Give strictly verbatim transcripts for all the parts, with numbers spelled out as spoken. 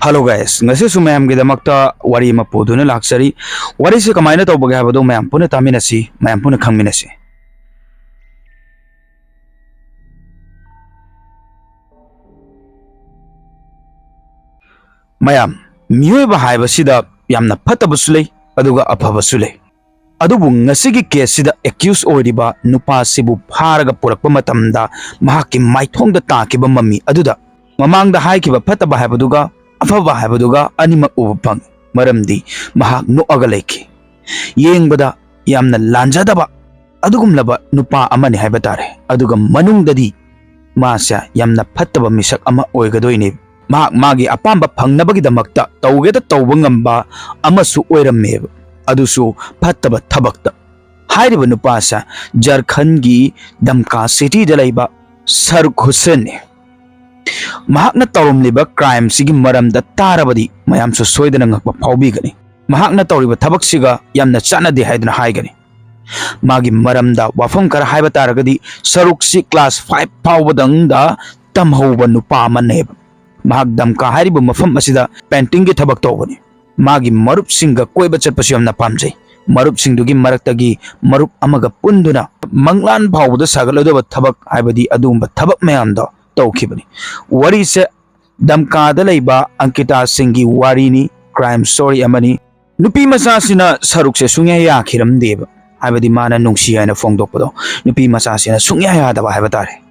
Hello guys, ꯉꯁꯤꯁꯨ ꯃꯌꯥꯝꯒꯤꯗꯃꯛꯇ ꯋꯥꯔꯤ ꯑꯃ ꯄꯨꯗꯨꯅ ꯂꯥꯛꯆꯔꯤ꯫ ꯋꯥꯔꯤꯁꯤ ꯀꯃꯥꯏꯅ ꯇꯧꯕꯒꯦ ꯍꯥꯏꯕꯗꯨ ꯃꯌꯥꯝ ꯄꯨꯟꯅ ꯇꯥꯃꯤꯟꯅꯁꯤ, ꯃꯌꯥꯝ ꯄꯨꯟꯅ ꯈꯪꯃꯤꯟꯅꯁꯤ꯫ ꯃꯌꯥꯝ, ꯃꯤꯑꯣꯏꯕ ꯍꯥꯏꯕꯁꯤꯗ ꯌꯥꯝꯅ ꯐꯠꯇꯕꯁꯨ ꯂꯩ, ꯑꯗꯨꯒ ꯑꯐꯕꯁꯨ ꯂꯩ꯫ ꯑꯗꯨꯕꯨ ꯉꯁꯤꯒꯤ ꯀꯦꯁꯁꯤꯗ ꯑꯦꯀ꯭ꯌꯨꯁ ꯑꯣꯏꯔꯤꯕ ꯅꯨꯄꯥꯁꯤꯕꯨ ꯐꯥꯔꯒ ꯄꯨꯔꯛꯄ ꯃꯇꯝꯗ ꯃꯍꯥꯛꯀꯤ ꯃꯥꯏꯊꯣꯡꯗ ꯇꯥꯈꯤꯕ ꯃꯃꯤ ꯑꯗꯨꯗ ꯃꯃꯥꯡꯗ ꯍꯥꯏꯈꯤꯕ ꯐꯠꯇꯕ ꯍꯥꯏꯕꯗꯨꯒ ꯑꯐꯕ ꯍꯥꯏꯕꯗꯨꯒ ꯑꯅꯤꯃꯛ ꯎꯕ ꯐꯪꯉꯤ꯫ ꯃꯔꯝꯗꯤ ꯃꯍꯥꯛ ꯅꯣꯛꯑꯒ ꯂꯩꯈꯤ꯫ ꯌꯦꯡꯕꯗ ꯌꯥꯝꯅ ꯂꯥꯟꯖꯗꯕ ꯑꯗꯨꯒꯨꯝꯂꯕ ꯅꯨꯄꯥ ꯑꯃꯅꯤ ꯍꯥꯏꯕ ꯇꯥꯔꯦ꯫ ꯑꯗꯨꯒ ꯃꯅꯨꯡꯗꯗꯤ ꯃꯥꯁꯦ ꯌꯥꯝꯅ ꯐꯠꯇꯕ ꯃꯤꯁꯛ ꯑꯃ ꯑꯣꯏꯒꯗꯣꯏꯅꯦ꯫ ꯃꯍꯥꯛ ꯃꯥꯒꯤ ꯑꯄꯥꯝꯕ ꯐꯪꯅꯕꯒꯤꯗꯃꯛꯇ ꯇꯧꯒꯦꯗ ꯇꯧꯕ ꯉꯝꯕ ꯑꯃꯁꯨ ꯑꯣꯏꯔꯝꯃꯦꯕ, ꯑꯗꯨꯁꯨ ꯐꯠꯇꯕ ꯊꯕꯛꯇ꯫ ꯍꯥꯏꯔꯤꯕ ꯅꯨꯄꯥꯁꯦ ꯖꯔꯈꯟꯒꯤ ꯗꯝꯀꯥ ꯁꯤꯇꯤꯗ ꯂꯩꯕ ꯁꯔꯨꯈ ꯍꯨꯁꯦꯟꯅꯤ꯫ ꯃꯍꯥꯛꯅ ꯇꯧꯔꯝꯂꯤꯕ ꯀ꯭ꯔꯥꯏꯝꯁꯤꯒꯤ ꯃꯔꯝꯗ ꯇꯥꯔꯕꯗꯤ ꯃꯌꯥꯝꯁꯨ ꯁꯣꯏꯗꯅ ꯉꯛꯄ ꯐꯥꯎꯕꯤꯒꯅꯤ꯫ ꯃꯍꯥꯛꯅ ꯇꯧꯔꯤꯕ ꯊꯕꯛꯁꯤꯒ ꯌꯥꯝꯅ ꯆꯥꯟꯅꯗꯦ ꯍꯥꯏꯗꯨꯅ ꯍꯥꯏꯒꯅꯤ꯫ ꯃꯥꯒꯤ ꯃꯔꯝꯗ ꯋꯥꯐꯝ ꯈꯔ ꯍꯥꯏꯕ ꯇꯥꯔꯒꯗꯤ, ꯁꯔꯨꯛꯁꯤ ꯀ꯭ꯂꯥꯁ ꯐꯥꯏꯚ ꯐꯥꯎꯕꯗꯪꯗ ꯇꯝꯍꯧꯕ ꯅꯨꯄꯥ ꯑꯃꯅꯦꯕ꯫ ꯃꯍꯥꯛ ꯗꯝꯀꯥ ꯍꯥꯏꯔꯤꯕ ꯃꯐꯝ ꯑꯁꯤꯗ ꯄꯦꯟꯇꯤꯡꯒꯤ ꯊꯕꯛ ꯇꯧꯕꯅꯤ꯫ ꯃꯥꯒꯤ ꯃꯔꯨꯞꯁꯤꯡꯒ ꯀꯣꯏꯕ ꯆꯠꯄꯁꯨ ꯌꯥꯝꯅ ꯄꯥꯝꯖꯩ꯫ ꯃꯔꯨꯞꯁꯤꯡꯗꯨꯒꯤ ꯃꯔꯛꯇꯒꯤ ꯃꯔꯨꯞ ꯑꯃꯒ ꯄꯨꯟꯗꯨꯅ ꯃꯪꯂꯥꯟ ꯐꯥꯎꯕꯗ ꯁꯥꯒꯠꯂꯗꯕ ꯊꯕꯛ, ꯍꯥꯏꯕꯗꯤ ꯑꯗꯨꯒꯨꯝꯕ ꯊꯕꯛ ꯃꯌꯥꯝꯗꯣ ꯇꯧꯈꯤꯕꯅꯤ꯫ ꯋꯥꯔꯤꯁꯦ ꯗꯝꯀꯥꯗ ꯂꯩꯕ ꯑꯪꯀꯤꯇꯥꯁꯤꯡꯒꯤ ꯋꯥꯔꯤꯅꯤ, ꯀ꯭ꯔꯥꯏꯝ ꯁ꯭ꯇꯣꯔꯤ ꯑꯃꯅꯤ꯫ ꯅꯨꯄꯤ ꯃꯆꯥꯁꯤꯅ ꯁꯔꯨꯛꯁꯦ ꯁꯨꯡꯌꯥ ꯌꯥꯈꯤꯔꯝꯗꯦꯕ, ꯍꯥꯏꯕꯗꯤ ꯃꯥꯅ ꯅꯨꯡꯁꯤ ꯍꯥꯏꯅ ꯐꯣꯡꯗꯣꯛꯄꯗꯣ ꯅꯨꯄꯤ ꯃꯆꯥꯁꯤꯅ ꯁꯨꯡꯌꯥ ꯌꯥꯗꯕ ꯍꯥꯏꯕ ꯇꯥꯔꯦ꯫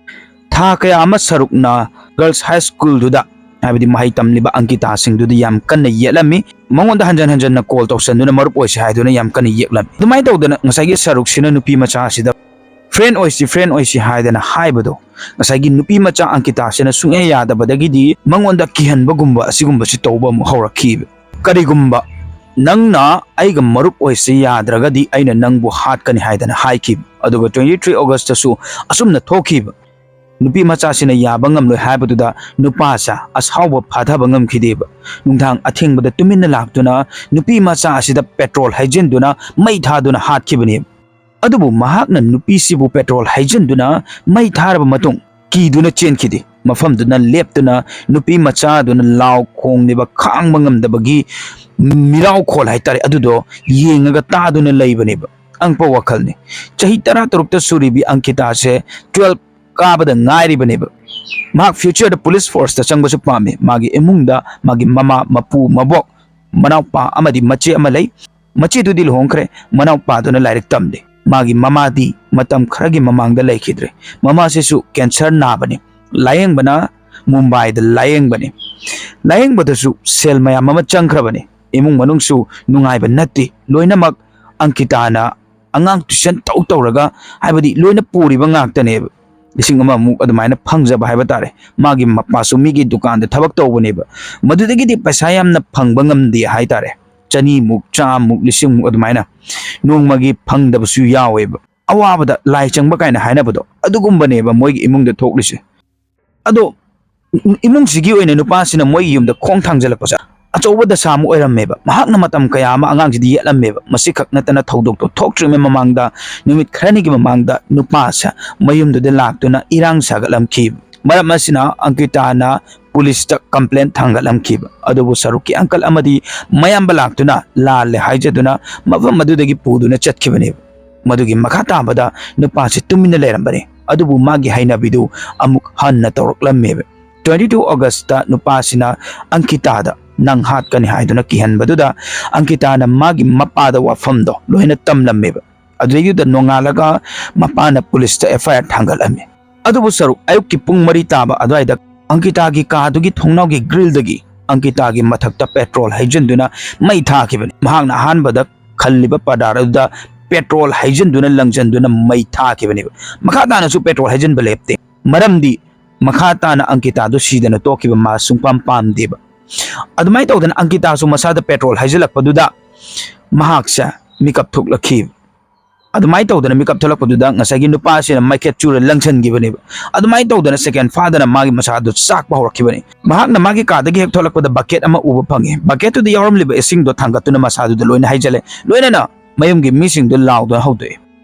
ꯊꯥ ꯀꯌꯥ ꯑꯃ ꯁꯔꯨꯛꯅ ꯒꯔꯜꯁ ꯍꯥꯏ ꯁ꯭ꯀꯨꯜꯗꯨꯗ, ꯍꯥꯏꯕꯗꯤ ꯃꯍꯩ ꯇꯝꯂꯤꯕ ꯑꯪꯀꯤꯇꯥꯁꯤꯡꯗꯨꯗ ꯌꯥꯝ ꯀꯟꯅ ꯌꯦꯠꯂꯝꯃꯤ꯫ ꯃꯉꯣꯟꯗ ꯍꯟꯖꯟ ꯍꯟꯖꯟꯅ ꯀꯣꯜ ꯇꯧꯁꯟꯗꯨꯅ ꯃꯔꯨꯞ ꯑꯣꯏꯁꯦ ꯍꯥꯏꯗꯨꯅ ꯌꯥꯝ ꯀꯟꯅ ꯌꯦꯛꯂꯝꯃꯤ꯫ ꯑꯗꯨꯃꯥꯏꯅ ꯇꯧꯗꯅ ꯉꯁꯥꯏꯒꯤ ꯁꯔꯨꯛꯁꯤꯅ ꯅꯨꯄꯤ ꯃꯆꯥꯁꯤꯗ ꯐ꯭ꯔꯦꯟ ꯑꯣꯏꯁꯤ, ꯐ꯭ꯔꯦꯟ ꯑꯣꯏꯁꯤ ꯍꯥꯏꯗꯅ ꯍꯥꯏꯕꯗꯣ ꯉꯁꯥꯏꯒꯤ ꯅꯨꯄꯤ ꯃꯆꯥ ꯑꯪꯀꯤꯇꯥꯁꯤꯅ ꯁꯨꯡꯌꯥ ꯌꯥꯗꯕꯗꯒꯤꯗꯤ ꯃꯉꯣꯟꯗ ꯀꯤꯍꯟꯕꯒꯨꯝꯕ ꯑꯁꯤꯒꯨꯝꯕꯁꯤ ꯇꯧꯕ ꯑꯃꯨꯛ ꯍꯧꯔꯛꯈꯤꯕ꯫ "ꯀꯔꯤꯒꯨꯝꯕ ꯅꯪꯅ ꯑꯩꯒ ꯃꯔꯨꯞ ꯑꯣꯏꯁꯤ ꯌꯥꯗ꯭ꯔꯒꯗꯤ ꯑꯩꯅ ꯅꯪꯕꯨ ꯍꯥꯠꯀꯅꯤ" ꯍꯥꯏꯗꯅ ꯍꯥꯏꯈꯤꯕ꯫ ꯑꯗꯨꯒ twenty three Augustꯇꯁꯨ ꯑꯁꯨꯝꯅ ꯊꯣꯛꯈꯤꯕ꯫ ꯅꯨꯄꯤ ꯃꯆꯥꯁꯤꯅ ꯌꯥꯕ ꯉꯝꯂꯣꯏ ꯍꯥꯏꯕꯗꯨꯗ ꯅꯨꯄꯥꯁꯦ ꯑꯁꯥꯎꯕ ꯐꯥꯊꯕ ꯉꯝꯈꯤꯗꯦꯕ꯫ ꯅꯨꯡꯗꯥꯡ ꯑꯊꯦꯡꯕꯗ ꯇꯨꯃꯤꯟꯅ ꯂꯥꯛꯇꯨꯅ ꯅꯨꯄꯤ ꯃꯆꯥ ꯑꯁꯤꯗ ꯄꯦꯇ꯭ꯔꯣꯜ ꯍꯩꯖꯤꯟꯗꯨꯅ ꯃꯩ ꯊꯥꯗꯨꯅ ꯍꯥꯠꯈꯤꯕꯅꯦꯕ꯫ ꯑꯗꯨꯕꯨ ꯃꯍꯥꯛꯅ ꯅꯨꯄꯤꯁꯤꯕꯨ ꯄꯦꯇ꯭ꯔꯣꯜ ꯍꯩꯖꯤꯟꯗꯨꯅ ꯃꯩ ꯊꯥꯔꯕ ꯃꯇꯨꯡ ꯀꯤꯗꯨꯅ ꯆꯦꯟꯈꯤꯗꯦ꯫ ꯃꯐꯝꯗꯨꯅ ꯂꯦꯞꯇꯨꯅ ꯅꯨꯄꯤ ꯃꯆꯥꯗꯨꯅ ꯂꯥꯎ ꯈꯣꯡꯂꯤꯕ ꯈꯥꯡꯕ ꯉꯝꯗꯕꯒꯤ ꯃꯤꯔꯥꯎꯈꯣꯜ ꯍꯥꯏꯇꯥꯔꯦ, ꯑꯗꯨꯗꯣ ꯌꯦꯡꯉꯒ ꯇꯥꯗꯨꯅ ꯂꯩꯕꯅꯦꯕ꯫ ꯑꯉꯛꯄ ꯋꯥꯈꯜꯅꯤ꯫ ꯆꯍꯤ ꯇꯔꯥ ꯇꯔꯨꯛꯇ ꯁꯨꯔꯤꯕꯤ ꯑꯪꯀꯤꯇꯥꯁꯦ ꯇꯨꯋꯦꯜꯐ ꯀꯥꯕꯗ ꯉꯥꯏꯔꯤꯕꯅꯦꯕ꯫ ꯃꯍꯥꯛ ꯐ꯭ꯌꯨꯆꯔꯗ ꯄꯨꯂꯤꯁ ꯐꯣꯔꯁꯇ ꯆꯪꯕꯁꯨ ꯄꯥꯝꯃꯤ꯫ ꯃꯥꯒꯤ ꯏꯃꯨꯡꯗ ꯃꯥꯒꯤ ꯃꯃꯥ, ꯃꯄꯨ, ꯃꯕꯣꯛ, ꯃꯅꯥꯎꯄꯥ ꯑꯃꯗꯤ ꯃꯆꯦ ꯑꯃ ꯂꯩ꯫ ꯃꯆꯦꯗꯨꯗꯤ ꯂꯨꯍꯣꯡꯈ꯭ꯔꯦ, ꯃꯅꯥꯎꯄꯥꯗꯨꯅ ꯂꯥꯏꯔꯤꯛ ꯇꯝꯂꯤ꯫ ꯃꯥꯒꯤ ꯃꯃꯥꯗꯤ ꯃꯇꯝ ꯈꯔꯒꯤ ꯃꯃꯥꯡꯗ ꯂꯩꯈꯤꯗ꯭ꯔꯦ꯫ ꯃꯃꯥꯁꯤꯁꯨ ꯀꯦꯟꯁꯔ ꯅꯥꯕꯅꯤ꯫ ꯂꯥꯌꯦꯡꯕꯅ ꯃꯨꯝꯕꯥꯏꯗ ꯂꯥꯌꯦꯡꯕꯅꯤ꯫ ꯂꯥꯌꯦꯡꯕꯗꯁꯨ ꯁꯦꯜ ꯃꯌꯥꯝ ꯑꯃ ꯆꯪꯈ꯭ꯔꯕꯅꯤ꯫ ꯏꯃꯨꯡ ꯃꯅꯨꯡꯁꯨ ꯅꯨꯡꯉꯥꯏꯕ ꯅꯠꯇꯦ꯫ ꯂꯣꯏꯅꯃꯛ ꯑꯪꯀꯤꯇꯥꯅ ꯑꯉꯥꯡ ꯇꯨꯏꯁꯟ ꯇꯧ ꯇꯧꯔꯒ, ꯍꯥꯏꯕꯗꯤ ꯂꯣꯏꯅ ꯄꯨꯔꯤꯕ ꯉꯥꯛꯇꯅꯦꯕ꯫ ꯂꯤꯁꯤꯡ ꯑꯃꯃꯨꯛ ꯑꯗꯨꯃꯥꯏꯅ ꯐꯪꯖꯕ ꯍꯥꯏꯕ ꯇꯥꯔꯦ꯫ ꯃꯥꯒꯤ ꯃꯄꯥꯁꯨ ꯃꯤꯒꯤ ꯗꯨꯀꯥꯟꯗ ꯊꯕꯛ ꯇꯧꯕꯅꯦꯕ꯫ ꯃꯗꯨꯗꯒꯤꯗꯤ ꯄꯩꯁꯥ ꯌꯥꯝꯅ ꯐꯪꯕ ꯉꯝꯗꯦ ꯍꯥꯏ ꯇꯥꯔꯦ꯫ ꯆꯅꯤꯃꯨꯛ, ꯆꯥꯝꯃꯨꯛ, ꯂꯤꯁꯤꯡꯃꯨꯛ ꯑꯗꯨꯃꯥꯏꯅ ꯅꯣꯡꯃꯒꯤ ꯐꯪꯗꯕꯁꯨ ꯌꯥꯎꯋꯦꯕ꯫ ꯑꯋꯥꯕꯗ ꯂꯥꯏ ꯆꯪꯕ ꯀꯥꯏꯅ ꯍꯥꯏꯅꯕꯗꯣ, ꯑꯗꯨꯒꯨꯝꯕꯅꯦꯕ ꯃꯣꯏꯒꯤ ꯏꯃꯨꯡꯗ ꯊꯣꯛꯂꯤꯁꯦ꯫ ꯑꯗꯣ ꯏꯃꯨꯡꯁꯤꯒꯤ ꯑꯣꯏꯅ ꯅꯨꯄꯥꯁꯤꯅ ꯃꯣꯏꯒꯤ ꯌꯨꯝꯗ ꯈꯣꯡ ꯊꯥꯡꯖꯜꯂꯛꯄꯁꯦ ꯑꯆꯧꯕ ꯗꯁꯥ ꯑꯃ ꯑꯣꯏꯔꯝꯃꯦꯕ꯫ ꯃꯍꯥꯛꯅ ꯃꯇꯝ ꯀꯌꯥ ꯑꯃ ꯑꯉꯥꯡꯁꯤꯗ ꯌꯦꯠꯂꯝꯃꯦꯕ꯫ ꯃꯁꯤꯈꯛ ꯅꯠꯇꯅ ꯊꯧꯗꯣꯛꯇꯣ ꯊꯣꯛꯇ꯭ꯔꯤꯉꯩ ꯃꯃꯥꯡꯗ, ꯅꯨꯃꯤꯠ ꯈꯔꯅꯤꯒꯤ ꯃꯃꯥꯡꯗ ꯅꯨꯄꯥꯁꯦ ꯃꯌꯨꯝꯗꯨꯗ ꯂꯥꯛꯇꯨꯅ ꯏꯔꯥꯡ ꯁꯥꯒꯠꯂꯝꯈꯤ꯫ ꯃꯔꯝ ꯑꯁꯤꯅ ꯑꯪꯀꯤꯇꯥꯅ ꯄꯨꯂꯤꯁꯇ ꯀꯝꯄ꯭ꯂꯦꯟ ꯊꯥꯡꯒꯠꯂꯝꯈꯤꯕ꯫ ꯑꯗꯨꯕꯨ ꯁꯔꯨꯛꯀꯤ ꯑꯪꯀꯜ ꯑꯃꯗꯤ ꯃꯌꯥꯝꯕ ꯂꯥꯛꯇꯨꯅ ꯂꯥꯜꯂꯦ ꯍꯥꯏꯖꯗꯨꯅ ꯃꯐꯝ ꯑꯗꯨꯗꯒꯤ ꯄꯨꯗꯨꯅ ꯆꯠꯈꯤꯕꯅꯦꯕ꯫ ꯃꯗꯨꯒꯤ ꯃꯈꯥ ꯇꯥꯕꯗ ꯅꯨꯄꯥꯁꯤ ꯇꯨꯃꯤꯟꯅ ꯂꯩꯔꯝꯕꯅꯤ꯫ ꯑꯗꯨꯕꯨ ꯃꯥꯒꯤ ꯍꯩꯅꯕꯤꯗꯨ ꯑꯃꯨꯛ ꯍꯟꯅ ꯇꯧꯔꯛꯂꯝꯃꯦꯕ꯫ Twenty two Augustꯇ ꯅꯨꯄꯥꯁꯤꯅ ꯑꯪꯀꯤꯇꯥꯗ "ꯅꯪ ꯍꯥꯠꯀꯅꯤ" ꯍꯥꯏꯗꯨꯅ ꯀꯤꯍꯟꯕꯗꯨꯗ ꯑꯪꯀꯤꯇꯥꯅ ꯃꯥꯒꯤ ꯃꯄꯥꯗ ꯋꯥꯐꯝꯗꯣ ꯂꯣꯏꯅ ꯇꯝꯂꯝꯃꯦꯕ꯫ ꯑꯗꯨꯗꯩꯗꯨꯗ ꯅꯣꯡꯉꯥꯜꯂꯒ ꯃꯄꯥꯅ ꯄꯨꯂꯤꯁꯇ F I R ꯊꯥꯡꯒꯠꯂꯝꯃꯤ꯫ ꯑꯗꯨꯕꯨ ꯁꯔꯨꯛ ꯑꯌꯨꯛꯀꯤ ꯄꯨꯡ ꯃꯔꯤ ꯇꯥꯕ ꯑꯗꯨꯋꯥꯏꯗ ꯑꯪꯀꯤꯇꯥꯒꯤ ꯀꯥꯗꯨꯒꯤ ꯊꯣꯡꯅꯥꯎꯒꯤ ꯒ꯭ꯔꯤꯜꯗꯒꯤ ꯑꯪꯀꯤꯇꯥꯒꯤ ꯃꯊꯛꯇ ꯄꯦꯇ꯭ꯔꯣꯜ ꯍꯩꯖꯤꯟꯗꯨꯅ ꯃꯩ ꯊꯥꯈꯤꯕꯅꯤ꯫ ꯃꯍꯥꯛꯅ ꯑꯍꯥꯟꯕꯗ ꯈꯜꯂꯤꯕ ꯄꯥꯔꯗꯥꯔ ꯑꯗꯨꯗ ꯄꯦꯇ꯭ꯔꯣꯜ ꯍꯩꯖꯤꯟꯗꯨꯅ ꯂꯪꯁꯤꯟꯗꯨꯅ ꯃꯩ ꯊꯥꯈꯤꯕꯅꯦꯕ꯫ ꯃꯈꯥ ꯇꯥꯅꯁꯨ ꯄꯦꯇ꯭ꯔꯣꯜ ꯍꯩꯖꯤꯟꯕ ꯂꯦꯞꯇꯦ꯫ ꯃꯔꯝꯗꯤ ꯃꯈꯥ ꯇꯥꯅ ꯑꯪꯀꯤꯇꯥꯗꯨ ꯁꯤꯗꯅ ꯇꯣꯛꯈꯤꯕ ꯃꯥ ꯁꯨꯡꯄꯥꯝ ꯄꯥꯝꯗꯦꯕ꯫ ꯑꯗꯨꯃꯥꯏꯅ ꯇꯧꯗꯅ ꯑꯪꯀꯤꯇꯥꯁꯨ ꯃꯁꯥꯗ ꯄꯦꯇ꯭ꯔꯣꯜ ꯍꯩꯖꯤꯜꯂꯛꯄꯗꯨꯗ ꯃꯍꯥꯛꯁꯦ ꯃꯤꯀꯞ ꯊꯣꯛꯂꯛꯈꯤ꯫ ꯑꯗꯨꯃꯥꯏꯅ ꯇꯧꯗꯅ ꯃꯤꯀꯞ ꯊꯣꯛꯂꯛꯄꯗꯨꯗ ꯉꯁꯥꯏꯒꯤ ꯅꯨꯄꯥꯁꯤꯅ ꯃꯩꯈꯦꯠ ꯆꯨꯔ ꯂꯪꯁꯤꯟꯈꯤꯕꯅꯦꯕ꯫ ꯑꯗꯨꯃꯥꯏꯅ ꯇꯧꯗꯅ ꯁꯦꯀꯦꯟ ꯐꯥꯗꯅ ꯃꯥꯒꯤ ꯃꯁꯥꯗꯨ ꯆꯥꯛꯄ ꯍꯧꯔꯛꯈꯤꯕꯅꯤ꯫ ꯃꯍꯥꯛꯅ ꯃꯥꯒꯤ ꯀꯥꯗꯒꯤ ꯍꯦꯛ ꯊꯣꯛꯂꯛꯄꯗ ꯕꯛꯀꯦꯠ ꯑꯃ ꯎꯕ ꯐꯪꯉꯤ꯫ ꯕꯛꯀꯦꯠꯇꯨꯗ ꯌꯥꯎꯔꯝꯂꯤꯕ ꯏꯁꯤꯡꯗꯣ ꯊꯥꯡꯒꯠꯇꯨꯅ ꯃꯁꯥꯗꯨꯗ ꯂꯣꯏꯅ ꯍꯩꯖꯤꯜꯂꯦ꯫ ꯂꯣꯏꯅꯅ ꯃꯌꯨꯝꯒꯤ ꯃꯤꯁꯤꯡꯗꯨ ꯂꯥꯎꯗꯨꯅ ꯍꯧꯗꯣꯛꯑꯦ꯫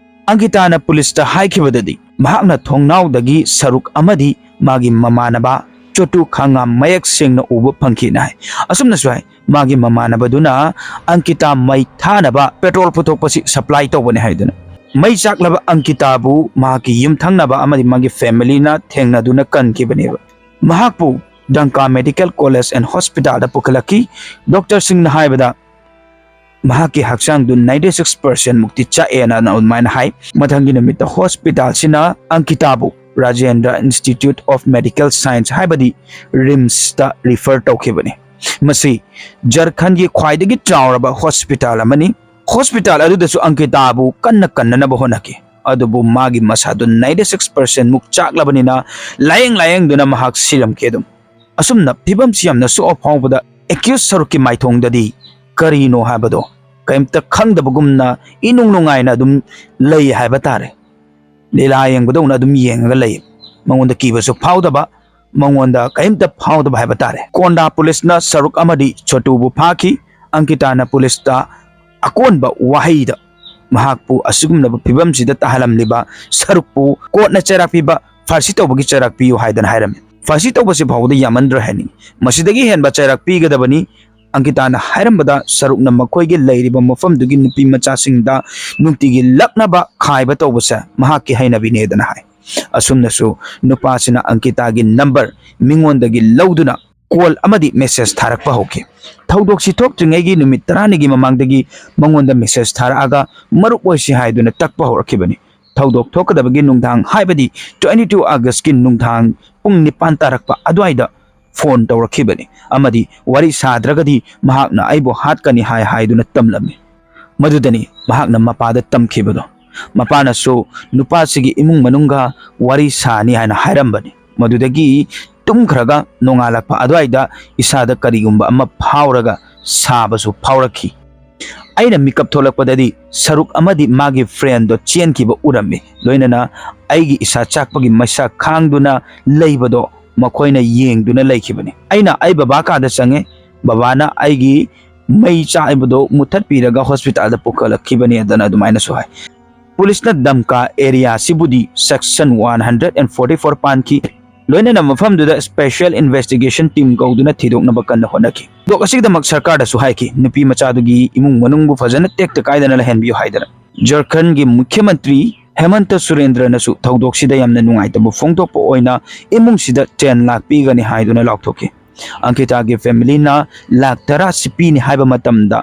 ꯑꯪꯀꯤꯇꯥꯅ ꯄꯨꯂꯤꯁꯇ ꯍꯥꯏꯈꯤꯕꯗꯗꯤ ꯃꯍꯥꯛꯅ ꯊꯣꯡꯅꯥꯎꯗꯒꯤ ꯁꯔꯨꯛ ꯑꯃꯗꯤ ꯃꯥꯒꯤ ꯃꯃꯥꯟꯅꯕ ꯆꯣꯇꯨ ꯈꯥꯡꯉꯥꯝ ꯃꯌꯦꯛ ꯁꯦꯡꯅ ꯎꯕ ꯐꯪꯈꯤꯅ ꯍꯥꯏ꯫ ꯑꯁꯨꯝꯅꯁꯨ ꯍꯥꯏ, ꯃꯥꯒꯤ ꯃꯃꯥꯟꯅꯕꯗꯨꯅ ꯑꯪꯀꯤꯇꯥ ꯃꯩ ꯊꯥꯅꯕ ꯄꯦꯇ꯭ꯔꯣꯜ ꯄꯨꯊꯣꯛꯄꯁꯤ ꯁꯄ꯭ꯂꯥꯏ ꯇꯧꯕꯅꯤ ꯍꯥꯏꯗꯨꯅ꯫ ꯃꯩ ꯆꯥꯛꯂꯕ ꯑꯪꯀꯤꯇꯥꯕꯨ ꯃꯍꯥꯛꯀꯤ ꯌꯨꯝꯊꯪꯅꯕ ꯑꯃꯗꯤ ꯃꯥꯒꯤ ꯐꯦꯃꯤꯂꯤꯅ ꯊꯦꯡꯅꯗꯨꯅ ꯀꯟꯈꯤꯕꯅꯦꯕ꯫ ꯃꯍꯥꯛꯄꯨ ꯗꯪꯀꯥ ꯃꯦꯗꯤꯀꯦꯜ ꯀꯣꯂꯦꯖ ꯑꯦꯟ ꯍꯣꯁꯄꯤꯇꯥꯜꯗ ꯄꯨꯈꯠꯂꯛꯈꯤ꯫ ꯗꯣꯛꯇꯔꯁꯤꯡꯅ ꯍꯥꯏꯕꯗ ꯃꯍꯥꯛꯀꯤ ꯍꯛꯆꯥꯡꯗꯨ ninety six percent ꯃꯨꯛꯇꯤ ꯆꯥꯛꯑꯦꯅ ꯑꯗꯨꯃꯥꯏꯅ ꯍꯥꯏ꯫ ꯃꯊꯪꯒꯤ ꯅꯨꯃꯤꯠꯇ ꯍꯣꯁꯄꯤꯇꯥꯜꯁꯤꯅ ꯑꯪꯀꯤꯇꯥꯕꯨ Rajendra institute of medical science ꯍꯥꯏꯕꯗꯤ ꯔꯤꯝꯁꯇ ꯔꯤꯐꯔ ꯇꯧꯈꯤꯕꯅꯤ꯫ ꯃꯁꯤ ꯖꯔꯈꯟꯒꯤ ꯈ꯭ꯋꯥꯏꯗꯒꯤ ꯆꯥꯎꯔꯕ ꯍꯣꯁꯄꯤꯇꯥꯜ ꯑꯃꯅꯤ꯫ ꯍꯣꯁꯄꯤꯇꯥꯜ ꯑꯗꯨꯗꯁꯨ ꯑꯪꯀꯤꯇꯥꯕꯨ ꯀꯟꯅ ꯀꯟꯅꯅꯕ ꯍꯣꯠꯅꯈꯤ, ꯑꯗꯨꯕꯨ ꯃꯥꯒꯤ ꯃꯁꯥꯗꯨ ninety six percent ꯃꯨꯛ ꯆꯥꯛꯂꯕꯅꯤꯅ ꯂꯥꯌꯦꯡ ꯂꯥꯌꯦꯡꯗꯨꯅ ꯃꯍꯥꯛ ꯁꯤꯔꯝꯈꯤ꯫ ꯑꯗꯨꯝ ꯑꯁꯨꯝꯅ ꯐꯤꯕꯝꯁꯤ ꯌꯥꯝꯅ ꯁꯣꯛꯑ ꯐꯥꯎꯕꯗ ꯑꯦꯀ꯭ꯌꯨꯁ ꯁꯔꯨꯛꯀꯤ ꯃꯥꯏꯊꯣꯡꯗꯗꯤ ꯀꯔꯤꯅꯣ ꯍꯥꯏꯕꯗꯣ ꯀꯔꯤꯝꯇ ꯈꯪꯗꯕꯒꯨꯝꯅ ꯏꯅꯨꯡ ꯅꯨꯡꯉꯥꯏꯅ ꯑꯗꯨꯝ ꯂꯩ ꯍꯥꯏꯕ ꯇꯥꯔꯦ꯫ ꯂꯤꯂꯥ ꯌꯦꯡꯕꯗꯧꯅ ꯑꯗꯨꯝ ꯌꯦꯡꯉꯒ ꯂꯩ꯫ ꯃꯉꯣꯟꯗ ꯀꯤꯕꯁꯨ ꯐꯥꯎꯗꯕ, ꯃꯉꯣꯟꯗ ꯀꯔꯤꯝꯇ ꯐꯥꯎꯗꯕ ꯍꯥꯏꯕ ꯇꯥꯔꯦ꯫ ꯀꯣꯟꯗꯥ ꯄꯨꯂꯤꯁꯅ ꯁꯔꯨꯛ ꯑꯃꯗꯤ ꯆꯣꯇꯨꯕꯨ ꯐꯥꯈꯤ꯫ ꯑꯪꯀꯤꯇꯥꯅ ꯄꯨꯂꯤꯁꯇ ꯑꯀꯣꯟꯕ ꯋꯥꯍꯩꯗ ꯃꯍꯥꯛꯄꯨ ꯑꯁꯤꯒꯨꯝꯂꯕ ꯐꯤꯕꯝꯁꯤꯗ ꯇꯥꯍꯜꯂꯝꯂꯤꯕ ꯁꯔꯨꯛꯄꯨ ꯀꯣꯔꯠꯅ ꯆꯩꯔꯥꯛ ꯄꯤꯕ, ꯐꯥꯔꯁꯤ ꯇꯧꯕꯒꯤ ꯆꯩꯔꯥꯛ ꯄꯤꯌꯨ ꯍꯥꯏꯗꯅ ꯍꯥꯏꯔꯝꯃꯤ꯫ ꯐꯥꯔꯁꯤ ꯇꯧꯕꯁꯤ ꯐꯥꯎꯕꯗ ꯌꯥꯝꯃꯟꯗ꯭ꯔꯣ ꯍꯥꯏꯅꯤꯡꯏ꯫ ꯃꯁꯤꯗꯒꯤ ꯍꯦꯟꯕ ꯆꯩꯔꯥꯛ ꯄꯤꯒꯗꯕꯅꯤ꯫ ꯑꯪꯀꯤꯇꯥꯅ ꯍꯥꯏꯔꯝꯕꯗ ꯁꯔꯨꯛꯅ ꯃꯈꯣꯏꯒꯤ ꯂꯩꯔꯤꯕ ꯃꯐꯝꯗꯨꯒꯤ ꯅꯨꯄꯤ ꯃꯆꯥꯁꯤꯡꯗ ꯅꯨꯡꯇꯤꯒꯤ ꯂꯛꯅꯕ ꯈꯥꯏꯕ ꯇꯧꯕꯁꯦ ꯃꯍꯥꯛꯀꯤ ꯍꯩꯅꯕꯤꯅꯦꯗꯅ ꯍꯥꯏ꯫ ꯑꯁꯨꯝꯅꯁꯨ ꯅꯨꯄꯥꯁꯤꯅ ꯑꯪꯀꯤꯇꯥꯒꯤ ꯅꯝꯕꯔ ꯃꯤꯉꯣꯟꯗꯒꯤ ꯂꯧꯗꯨꯅ ꯀꯣꯜ ꯑꯃꯗꯤ ꯃꯦꯁꯦꯖ ꯊꯥꯔꯛꯄ ꯍꯧꯈꯤ꯫ ꯊꯧꯗꯣꯛꯁꯤ ꯊꯣꯛꯇ꯭ꯔꯤꯉꯩꯒꯤ ꯅꯨꯃꯤꯠ ꯇꯔꯥꯅꯤꯒꯤ ꯃꯃꯥꯡꯗꯒꯤ ꯃꯉꯣꯟꯗ ꯃꯦꯁꯦꯖ ꯊꯥꯔꯛꯑꯒ ꯃꯔꯨꯞ ꯑꯣꯏꯁꯤ ꯍꯥꯏꯗꯨꯅ ꯇꯛꯄ ꯍꯧꯔꯛꯈꯤꯕꯅꯤ꯫ ꯊꯧꯗꯣꯛ ꯊꯣꯛꯀꯗꯕꯒꯤ ꯅꯨꯡꯗꯥꯡ, ꯍꯥꯏꯕꯗꯤ twenty two Augustꯀꯤ ꯅꯨꯡꯗꯥꯡ ꯄꯨꯡ ꯅꯤꯄꯥꯟ ꯇꯥꯔꯛꯄ ꯑꯗꯨꯋꯥꯏꯗ ꯐꯣꯟ ꯇꯧꯔꯛꯈꯤꯕꯅꯤ ꯑꯃꯗꯤ ꯋꯥꯔꯤ ꯁꯥꯗ꯭ꯔꯒꯗꯤ ꯃꯍꯥꯛꯅ ꯑꯩꯕꯨ ꯍꯥꯠꯀꯅꯤ ꯍꯥꯏ ꯍꯥꯏꯗꯨꯅ ꯇꯝꯂꯝꯃꯤ꯫ ꯃꯗꯨꯗꯅꯤ ꯃꯍꯥꯛꯅ ꯃꯄꯥꯗ ꯇꯝꯈꯤꯕꯗꯣ꯫ ꯃꯄꯥꯅꯁꯨ ꯅꯨꯄꯥꯁꯤꯒꯤ ꯏꯃꯨꯡ ꯃꯅꯨꯡꯒ ꯋꯥꯔꯤ ꯁꯥꯅꯤ ꯍꯥꯏꯅ ꯍꯥꯏꯔꯝꯕꯅꯤ꯫ ꯃꯗꯨꯗꯒꯤ ꯇꯨꯝꯈ꯭ꯔꯒ ꯅꯣꯡꯉꯥꯜꯂꯛꯄ ꯑꯗꯨꯋꯥꯏꯗ ꯏꯁꯥꯗ ꯀꯔꯤꯒꯨꯝꯕ ꯑꯃ ꯐꯥꯎꯔꯒ ꯁꯥꯕꯁꯨ ꯐꯥꯎꯔꯛꯈꯤ꯫ ꯑꯩꯅ ꯃꯤꯀꯞ ꯊꯣꯛꯂꯛꯄꯗꯗꯤ ꯁꯔꯨꯛ ꯑꯃꯗꯤ ꯃꯥꯒꯤ ꯐ꯭ꯔꯦꯟꯗꯣ ꯆꯦꯟꯈꯤꯕ ꯎꯔꯝꯃꯤ꯫ ꯂꯣꯏꯅꯅ ꯑꯩꯒꯤ ꯏꯁꯥ ꯆꯥꯛꯄꯒꯤ ꯃꯩꯁꯥ ꯈꯥꯡꯗꯨꯅ ꯂꯩꯕꯗꯣ ꯃꯈꯣꯏꯅ ꯌꯦꯡꯗꯨꯅ ꯂꯩꯈꯤꯕꯅꯤ꯫ ꯑꯩꯅ ꯑꯩ ꯕꯕꯥ ꯀꯥꯗ ꯆꯪꯉꯦ꯫ ꯕꯕꯥꯅ ꯑꯩꯒꯤ ꯃꯩ ꯆꯥꯛꯏꯕꯗꯣ ꯃꯨꯊꯠꯄꯤꯔꯒ ꯍꯣꯁꯄꯤꯇꯥꯜꯗ ꯄꯨꯈꯠꯂꯛꯈꯤꯕꯅꯤ ꯑꯗꯨꯅ ꯑꯗꯨꯃꯥꯏꯅꯁꯨ ꯍꯥꯏ꯫ ꯄꯨꯂꯤꯁꯅ ꯗꯝꯀꯥ ꯑꯦꯔꯤꯌꯥꯁꯤꯕꯨꯗꯤ section one hundred and forty four ꯄꯥꯟꯈꯤ꯫ ꯂꯣꯏꯅꯅ ꯃꯐꯝꯗꯨꯗ special investigation team ꯀꯧꯗꯨꯅ ꯊꯤꯗꯣꯛꯅꯕ ꯀꯟꯅ ꯍꯣꯠꯅꯈꯤ꯫ ꯊꯧꯗꯣꯛ ꯑꯁꯤꯒꯤꯗꯃꯛ ꯁꯔꯀꯥꯔꯗꯁꯨ ꯍꯥꯏꯈꯤ, ꯅꯨꯄꯤ ꯃꯆꯥꯗꯨꯒꯤ ꯏꯃꯨꯡ ꯃꯅꯨꯡꯕꯨ ꯐꯖꯅ ꯇꯦꯛꯇ ꯀꯥꯏꯗꯅ ꯂꯩꯍꯟꯕꯤꯌꯨ ꯍꯥꯏꯗꯅ꯫ ꯖꯔꯈꯟꯒꯤ ꯃꯨꯈ꯭ꯌ ꯃꯟꯇ꯭ꯔꯤ ꯍꯦꯃꯟꯇ ꯁꯨꯔꯦꯟꯗ꯭ꯔꯅꯁꯨ ꯊꯧꯗꯣꯛꯁꯤꯗ ꯌꯥꯝꯅ ꯅꯨꯡꯉꯥꯏꯇꯕ ꯐꯣꯡꯗꯣꯛꯄ ꯑꯣꯏꯅ ꯏꯃꯨꯡꯁꯤꯗ ten ꯂꯥꯈ ꯄꯤꯒꯅꯤ ꯍꯥꯏꯗꯨꯅ ꯂꯥꯎꯊꯣꯛꯈꯤ꯫ ꯑꯪꯀꯤꯇꯥꯒꯤ ꯐꯦꯃꯤꯂꯤꯅ ꯂꯥꯈ ꯇꯔꯥꯁꯤ ꯄꯤꯅꯤ ꯍꯥꯏꯕ ꯃꯇꯝꯗ,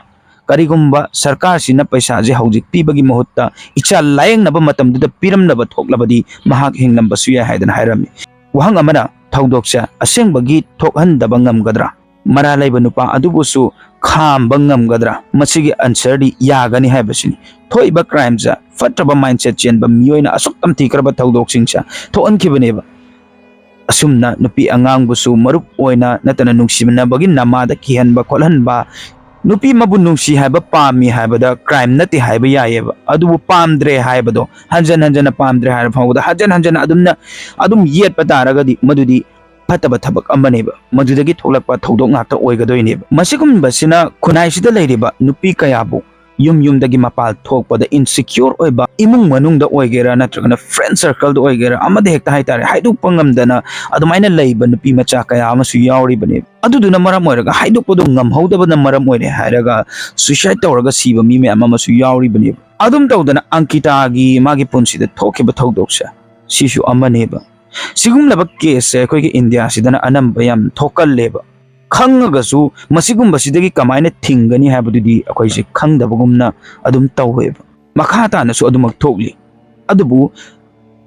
ꯀꯔꯤꯒꯨꯝꯕ ꯁꯔꯀꯥꯔꯁꯤꯅ ꯄꯩꯁꯥꯁꯦ ꯍꯧꯖꯤꯛ ꯄꯤꯕꯒꯤ ꯃꯍꯨꯠꯇ ꯏꯆꯥ ꯂꯥꯌꯦꯡꯅꯕ ꯃꯇꯝꯗꯨꯗ ꯄꯤꯔꯝꯗꯕ ꯊꯣꯛꯂꯕꯗꯤ ꯃꯍꯥꯛ ꯍꯤꯡꯂꯝꯕꯁꯨ ꯌꯥꯏ ꯍꯥꯏꯗꯅ ꯍꯥꯏꯔꯝꯃꯤ꯫ ꯋꯥꯍꯪ ꯑꯃꯅ, ꯊꯧꯗꯣꯛꯁꯦ ꯑꯁꯦꯡꯕꯒꯤ ꯊꯣꯛꯍꯟꯗꯕ ꯉꯝꯒꯗ꯭ꯔꯥ? ꯃꯔꯥ ꯂꯩꯕ ꯅꯨꯄꯥ ꯑꯗꯨꯕꯨꯁꯨ ꯈꯥꯝꯕ ꯉꯝꯒꯗ꯭ꯔꯥ? ꯃꯁꯤꯒꯤ answerꯗꯤ ꯌꯥꯒꯅꯤ ꯍꯥꯏꯕꯁꯤꯅꯤ꯫ ꯊꯣꯛꯏꯕ crimeꯁꯦ ꯐꯠꯇ꯭ꯔꯕ mindset ꯆꯦꯟꯕ ꯃꯤꯑꯣꯏꯅ ꯑꯁꯨꯛ ꯇꯝꯊꯤꯈ꯭ꯔꯕ ꯊꯧꯗꯣꯛꯁꯤꯡꯁꯦ ꯊꯣꯛꯍꯟꯈꯤꯕꯅꯦꯕ꯫ ꯑꯁꯨꯝꯅ ꯅꯨꯄꯤ ꯑꯉꯥꯡꯕꯨꯁꯨ ꯃꯔꯨꯞ ꯑꯣꯏꯅ ꯅꯠꯇꯅ ꯅꯨꯡꯁꯤꯅꯕꯒꯤ ꯅꯃꯥꯗ ꯀꯤꯍꯟꯕ ꯈꯣꯠꯍꯟꯕ, ꯅꯨꯄꯤ ꯑꯃꯕꯨ ꯅꯨꯡꯁꯤ ꯍꯥꯏꯕ, ꯄꯥꯝꯃꯤ ꯍꯥꯏꯕꯗ crime ꯅꯠꯇꯦ ꯍꯥꯏꯕ ꯌꯥꯏꯌꯦꯕ꯫ ꯑꯗꯨꯕꯨ ꯄꯥꯝꯗ꯭ꯔꯦ ꯍꯥꯏꯕꯗꯣ ꯍꯟꯖꯟ ꯍꯟꯖꯟꯅ ꯄꯥꯝꯗ꯭ꯔꯦ ꯍꯥꯏꯔ ꯐꯥꯎꯕꯗ ꯍꯟꯖꯟ ꯍꯟꯖꯟꯅ ꯑꯗꯨꯝꯅ ꯑꯗꯨꯝ ꯌꯦꯠꯄ ꯇꯥꯔꯒꯗꯤ ꯃꯗꯨꯗꯤ ꯐꯠꯇꯕ ꯊꯕꯛ ꯑꯃꯅꯦꯕ꯫ ꯃꯗꯨꯗꯒꯤ ꯊꯣꯛꯂꯛꯄ ꯊꯧꯗꯣꯛ ꯉꯥꯛꯇ ꯑꯣꯏꯒꯗꯣꯏꯅꯦꯕ꯫ ꯃꯁꯤꯒꯨꯝꯕꯁꯤꯅ ꯈꯨꯟꯅꯥꯏꯁꯤꯗ ꯂꯩꯔꯤꯕ ꯅꯨꯄꯤ ꯀꯌꯥꯕꯨ ꯌꯨꯝ ꯌꯨꯝꯗꯒꯤ ꯃꯄꯥꯜ ꯊꯣꯛꯄꯗ insecure ꯑꯣꯏꯕ, ꯏꯃꯨꯡ ꯃꯅꯨꯡꯗ ꯑꯣꯏꯒꯦꯔꯥ ꯅꯠꯇ꯭ꯔꯒꯅ friend circleꯗ ꯑꯣꯏꯒꯦꯔꯥ, ꯑꯃꯗ ꯍꯦꯛꯇ ꯍꯥꯏꯇꯥꯔꯦ, ꯍꯥꯏꯗꯣꯛꯄ ꯉꯝꯗꯅ ꯑꯗꯨꯃꯥꯏꯅ ꯂꯩꯕ ꯅꯨꯄꯤ ꯃꯆꯥ ꯀꯌꯥ ꯑꯃꯁꯨ ꯌꯥꯎꯔꯤꯕꯅꯦꯕ꯫ ꯑꯗꯨꯗꯨꯅ ꯃꯔꯝ ꯑꯣꯏꯔꯒ ꯍꯥꯏꯗꯣꯛꯄꯗꯣ ꯉꯝꯍꯧꯗꯕꯅ ꯃꯔꯝ ꯑꯣꯏꯔꯦ ꯍꯥꯏꯔꯒ suicide ꯇꯧꯔꯒ ꯁꯤꯕ ꯃꯤ ꯃꯌꯥꯝ ꯑꯃꯁꯨ ꯌꯥꯎꯔꯤꯕꯅꯦꯕ꯫ ꯑꯗꯨꯝ ꯇꯧꯗꯅ ꯑꯪꯀꯤꯇꯥꯒꯤ ꯃꯥꯒꯤ ꯄꯨꯟꯁꯤꯗ ꯊꯣꯛꯈꯤꯕ ꯊꯧꯗꯣꯛꯁꯦ ꯁꯤꯁꯨ ꯑꯃꯅꯦꯕ꯫ ꯁꯤꯒꯨꯝꯂꯕ caseꯁꯦ ꯑꯩꯈꯣꯏꯒꯤ ꯏꯟꯗꯤꯌꯥꯁꯤꯗꯅ ꯑꯅꯝꯕ ꯌꯥꯝ ꯊꯣꯛꯀꯜꯂꯦꯕ꯫ ꯈꯪꯉꯒꯁꯨ ꯃꯁꯤꯒꯨꯝꯕꯁꯤꯗꯒꯤ ꯀꯃꯥꯏꯅ ꯊꯤꯡꯒꯅꯤ ꯍꯥꯏꯕꯗꯨꯗꯤ ꯑꯩꯈꯣꯏꯁꯦ ꯈꯪꯗꯕꯒꯨꯝꯅ ꯑꯗꯨꯝ ꯇꯧꯋꯦꯕ꯫ ꯃꯈꯥ ꯇꯥꯅꯁꯨ ꯑꯗꯨꯃꯛ ꯊꯣꯛꯂꯤ꯫ ꯑꯗꯨꯕꯨ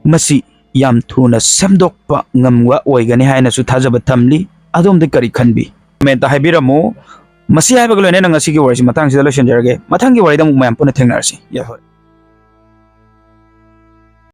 ꯃꯁꯤ ꯌꯥꯝ ꯊꯨꯅ ꯁꯦꯝꯗꯣꯛꯄ ꯉꯝꯕ ꯑꯣꯏꯒꯅꯤ ꯍꯥꯏꯅꯁꯨ ꯊꯥꯖꯕ ꯊꯝꯂꯤ꯫ ꯑꯗꯣꯝꯗꯤ ꯀꯔꯤ ꯈꯟꯕꯤ? Commentꯇ ꯍꯥꯏꯕꯤꯔꯝꯃꯨ꯫ ꯃꯁꯤ ꯍꯥꯏꯕꯒ ꯂꯣꯏꯅꯅ ꯉꯁꯤꯒꯤ ꯋꯥꯔꯤꯁꯤ ꯃꯇꯥꯡꯁꯤꯗ ꯂꯣꯏꯁꯤꯟꯖꯔꯒꯦ꯫ ꯃꯊꯪꯒꯤ ꯋꯥꯔꯤꯗ ꯑꯃꯨꯛ ꯃꯌꯥꯝ ꯄꯨꯟꯅ ꯊꯦꯡꯅꯔꯁꯤ꯫ ꯌꯥꯏꯐꯔꯦ꯫